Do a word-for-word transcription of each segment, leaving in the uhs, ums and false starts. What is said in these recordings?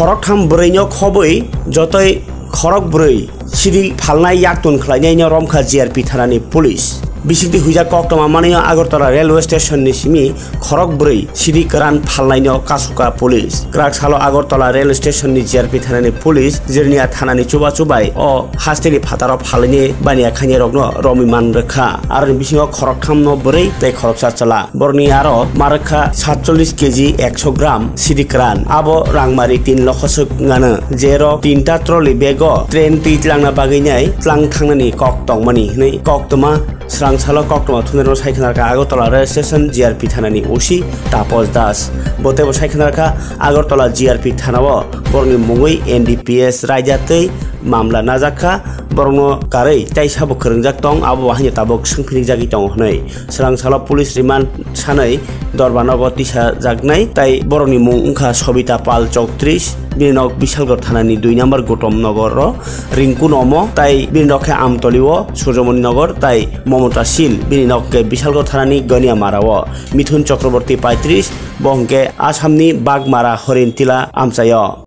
Khoroktham bwrwino khobwi jotoi khorok bwrwi sidi phalnai yaktun khlainaino romkha G R P thanani police. Bisingtwi huijak koktwma manwino Agartala railway station ni simi khorok bwrwi sidi kwran phalnaino kasuka police. Kwrak salo Agartala railway station ni G R P thanani police Jirnia thanani chubachu bai o hasteni phataro phalini baniya khainai rokno romwi man rwkha. Aroni bisingo khorokthamno bwrwi tei khoroksa chwla. Borokni aro ma rwkha satchollish kg ekso gram sidi kwran. Abo rangmari tin lokho swk ngano. Jerok tinta trolley bag o train twi tlangna bagwi nai tlang thangnani kok tongmani hwnwi koktwma swrang salo koktwma thumnairokno sai khna rwkha Agartala rail station G R P thanani O C Tapos Das. Bo teibo sai khna rwkha Agartala G R P thanao borokni mungwi N D P S raida tei mamla najak kha. Borokno karwi tei sabo kwrwngjak tong, abo haino tabuk swngphinikjagwi tongo hwnwi. Swrang salo police remand sanwi Dorbanogo tisajaknai tei borokni mung wngkha Sobita Pal chowtrish, bini nok Bisalgor thanani dui number Gotom Nogoro Rinku Nomo tei bini nok khe Amtolio Surjomoni Nogor tei Momota Sil, bini nok khe Bisalgor thanani Goniamara o. Mithun Chakraborty paitrish, bo hwnkhe Assamni Bagmara Horintila amchaio.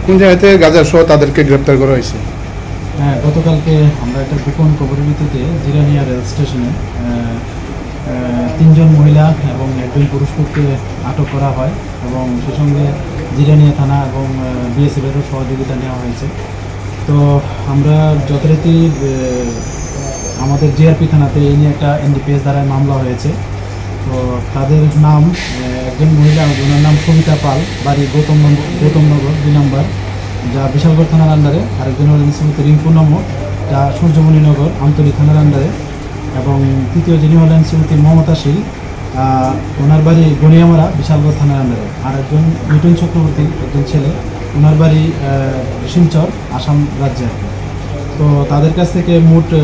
কোন জায়গাতে গাজা সহ তাদেরকে গ্রেপ্তার করা হয়েছে? হ্যাঁ, গতকালকে আমরা একটা গোপন খবরের ভিত্তিতে জিরানিয়া রেল স্টেশনে, আহ, আহ, তিনজন মহিলা এবং একজন পুরুষকে আটক করা হয় এবং সেই সঙ্গে জিরানিয়া থানা এবং, আহ, বিএসএফ এরও সহযোগিতা নেওয়া হয়েছে। তো আমরা যথারীতি, আহ, আমাদের জিআরপি থানাতে এই নিয়ে একটা এনডিপিএস ধারায় মামলা হয়েছে। তো তাদের নাম, আহ, একজন মহিলা, ওনার নাম সবিতা পাল, বাড়ি গৌতম নগ-, গৌতমনগর দুই নম্বর, যা বিশালগড় থানার আন্ডারে, আরেকজন হলেন শ্রীমতী রিঙ্কু নমো, যা সূর্যমণি নগর, আমতলী থানার আন্ডারে, এবং তৃতীয় যিনি হলেন শ্রীমতী মমতা শীল, আহ, ওনার বাড়ি গনিয়ামারা, বিশালগড় থানার আন্ডারে। আর একজন মিঠুন চক্রবর্তী, একজন ছেলে, ওনার বাড়ি, আহ, শিলচর, আসাম রাজ্যে আর কি। তো তাদের কাছ থেকে মোট, আহ,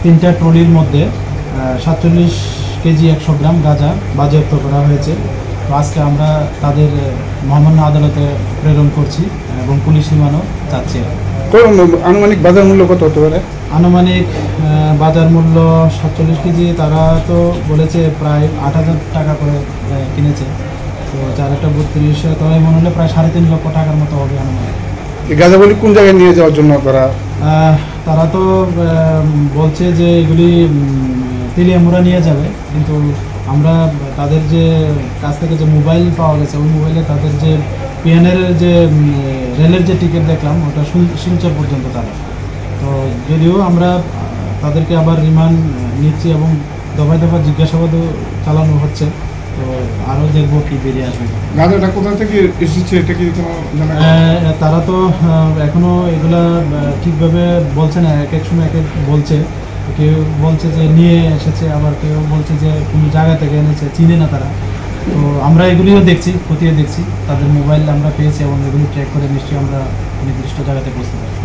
তিনটা ট্রলির মধ্যে, আহ, সাতচল্লিশ কেজি একশো গ্রাম গাঁজা বাজেয়াপ্ত করা হয়েছে। তো আজকে আমরা তাদের, আহ, মহামান্য আদালতে প্রেরণ করছি এবং পুলিশ রিমান্ডও চাচ্ছি আর কি। কোন আনুমানিক বাজার মূল্য কত হতে পারে? আনুমানিক, আহ, বাজার মূল্য সাতচল্লিশ কেজি, তারা তো বলেছে প্রায় আট হাজার টাকা করে, আহ, কিনেছে। তো চার একটা বত্রিশ, তো এই মনে হলে প্রায় সাড়ে তিন লক্ষ টাকার মতো হবে আনুমানিক। এই গাঁজাগুলি কোন জায়গায় নিয়ে যাওয়ার জন্য তারা? আহ, তারা তো, আহ, বলছে যে এগুলি, উম, তেলিয়ামুড়া নিয়ে যাবে, কিন্তু আমরা তাদের যে কাছ থেকে যে মোবাইল পাওয়া গেছে, ওই মোবাইলে তাদের যে পিএনআর এর যে, উম, রেলের যে টিকিট দেখলাম, ওটা শিল-, শিলচর পর্যন্ত তারা। তো যদিও আমরা, আহ, তাদেরকে আবার রিমান্ড, আহ, নিচ্ছি এবং দফায় দফায় জিজ্ঞাসাবাদও চালানো হচ্ছে। তো আরও দেখবো কি বেরিয়ে আসবে। গাঁজাটা কোথা থেকে এসেছে, এটা কি কোনো জানা গেছে? আহ, তারা তো, আহ, এখনো এগুলা, আহ, ঠিকভাবে বলছে না, এক এক সময় এক এক বলছে। কেউ বলছে যে নিয়ে এসেছে, আবার কেউ বলছে যে কোনো জায়গা থেকে এনেছে, চিনে না তারা। তো আমরা এগুলিও দেখছি, খতিয়ে দেখছি, তাদের মোবাইল আমরা পেয়েছি এবং এগুলি ট্র্যাক করে নিশ্চয়ই আমরা নির্দিষ্ট জায়গাতে পৌঁছতে পারবো।